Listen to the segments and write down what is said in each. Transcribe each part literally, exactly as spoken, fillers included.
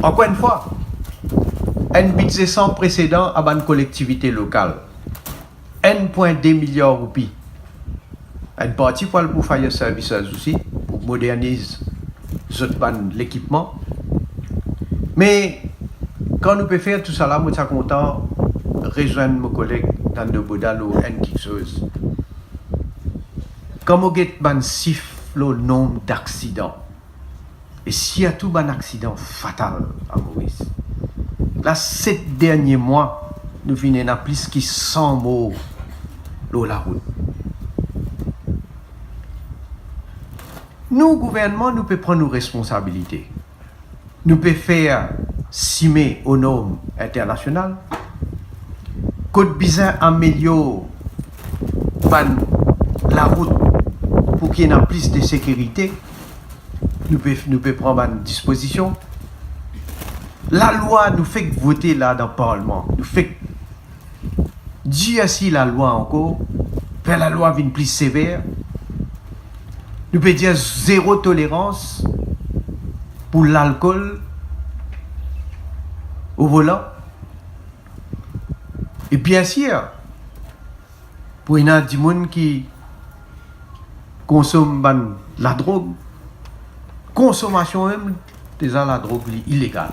Ankor enn fwa, enn bidze san presedan a bann kolektivite lokal, enn pwin de miliar roupi. Enn parti pou al pou fire services osi, pou moderniz zot bann lekipman. Me kan nou pe fer tousala, mo ti a kontan rezwenn mo koleg Nando Bouda lor enn kiksoz. Kan mo get bann sif lor nonb daksidan, e sirtou bann aksidan fatal a Moris. La, set dernie mwa, nou finn ena plis ki san mor lor larout. Nou, gouvernman, nou pe pran nou responsabilite. Nou pe fer sime o norm internasional. Kot bizin amelior bann larout pou ki ena plis de sekirite, nou pe, nou pe pran bann dispozision. Lalwa nou fek vote la dan parlman, nou fek dirsi lalwa ankor, fer lalwa vinn pli sever. Nou pe dir zero tolerans pou lalkol o volan. E biensir, pou ena dimoun ki konsom bann ladrog, konsomasion mem deza ladrog, li ilegal.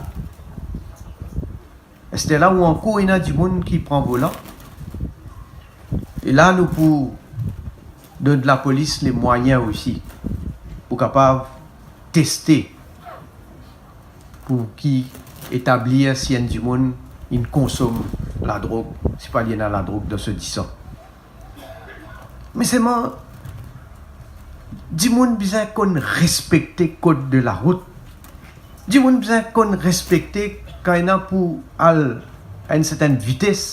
Aster la ou ankor ena dimoun ki pran volan. E la, nou pou donn lapolis lemwayin osi pou kapav teste, pou ki etablir si enn dimoun inn konsom ladrog, si pa li ena ladrog dan so disan. Me selman, dimoun bizin konn respekte kod de larout. Dimoun bizin konn respekte kan ena pou al a enn sertenn vites,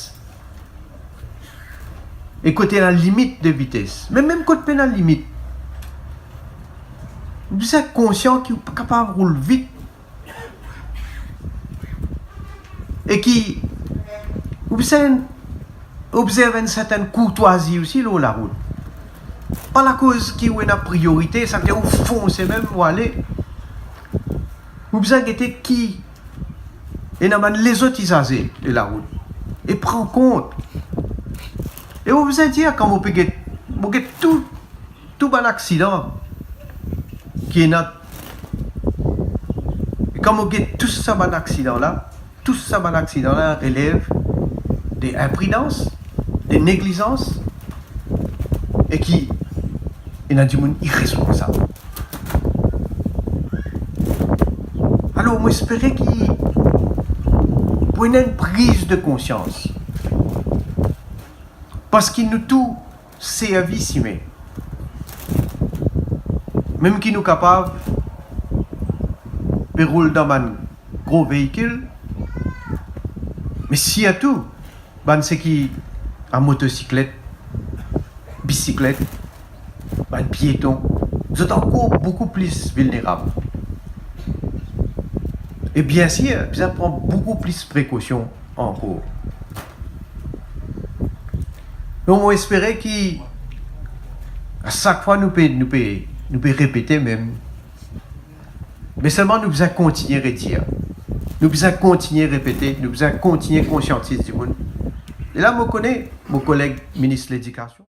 e kot ena limit de vites. Me mem kot pena limit, ou bizin konsian ki ou pa kapav roul vit. E ki ou bizin obzerv enn sertenn kourtwazi osi lor larout. Pa lakoz ki ou ena priorite, savedir ou fonse mem, ou ale. Ou bizin gete ki ena bann lezot izaze de larout e pran kont. E ou bizin dir, kan mo pe get, mo get tou tou bann aksidan ki ena. E kan mo get tou sa bann aksidan la, tou sa bann aksidan la relev de inpridans, de neglizans, e ki ena dimoun iresponsab. Alor, mo espere ki pou ena enn priz de konsians, parski nou tou servi sime. Mem ki nou kapav pe roul dan bann gro veikil, me sirtou bann seki a motosiklet, bisiklet, bann pieton, zot ankor boukou plis vilnerab. E biensir, bizin pran boukou plis prekosion ankor. Donk, mo espere ki a sak fwa nou pe, nou pe, nou pe repete mem, me selman nou bizin kontigne redir, nou bizin kontigne repete, nou bizin kontigne konsiantiz dimoun. E la, mo kone mo koleg minis ledikasion.